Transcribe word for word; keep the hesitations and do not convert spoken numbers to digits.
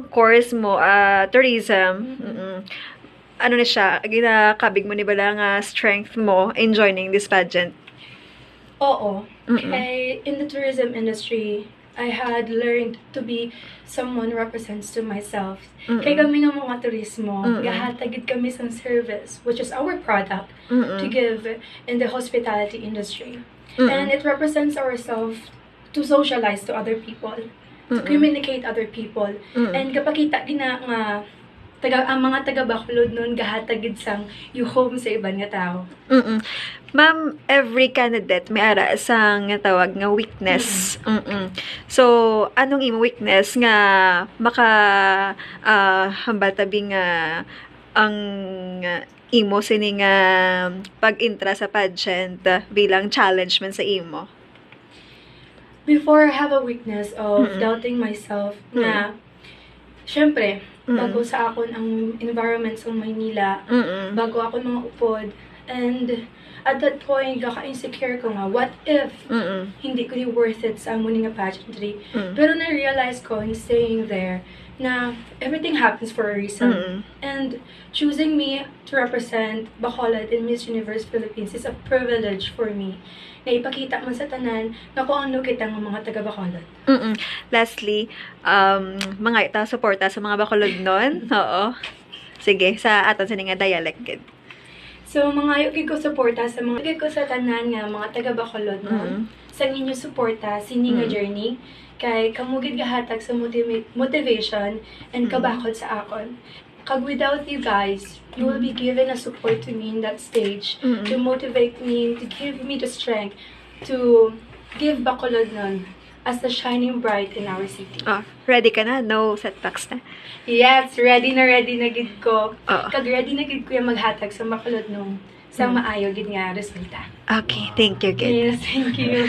Course mo, ah, tourism. Mm-mm. Ano na siya? Ginakabig mo ni bala nga strength mo in joining this pageant? Oo. Mm-mm. Kay in the tourism industry, I had learned to be someone who represents to myself. Mm-mm. Kay kami nga mga turismo, Mm-mm. gahatag gid kami sang service, which is our product, Mm-mm. to give in the hospitality industry. Mm-mm. And it represents ourselves to socialize to other people, to Mm-mm. communicate other people. Mm-mm. And gapakita gina nga taga ang mga taga Bacolod nun gahatag gid sang yuhom sa iban nga tao. Mm-mm. Ma'am, every candidate may ara sang tawag nga weakness. Mm-mm. So, anong imo weakness nga maka ah, hambal tabi nga ang imo sini nga pag-intra sa pageant, ah, bilang challenge man sa imo? Before, I have a weakness of Mm-mm. doubting myself Mm. na, syempre, Mm. bago sa akon ang environment sa Maynila, Mm-mm. bago akon mga upod, and at that point, gaka-insecure ko nga, what if Mm-mm. hindi ko ni worth it sa amo ni nga pageantry? Mm. Pero na-realize ko in staying there na everything happens for a reason. Mm-mm. And choosing me to represent Bacolod in Miss Universe Philippines is a privilege for me. Na ipakita man sa tanan nga kung ano kita nga mga taga Bacolod. Mm-mm. Lastly, um, mangayo ta suporta sa mga Bacolodnon. Oo. Sige, sa aton sini nga dialect gid. So, mangayo gid ko suporta sa mga gid ko sa tanan nga mga taga Bacolodnon Mm. sa inyo suporta sini nga Mm. journey, kay kamo gid gahatag sa motiva- motivation and Mm. kabakod sa akon. Kag without you guys, you will be Mm. given a support to me in that stage Mm. to motivate me, to give me the strength to give Bacolodnon as the shining bright in our city. Ah, ready ka na? No setbacks na? Yes, ready na ready na gid ko. Oo. Kag ready na gid ko yung maghatag sa Bacolodnon sa Mm. maayo gid nga resulta. Okay, thank you, gid. Yes, thank you.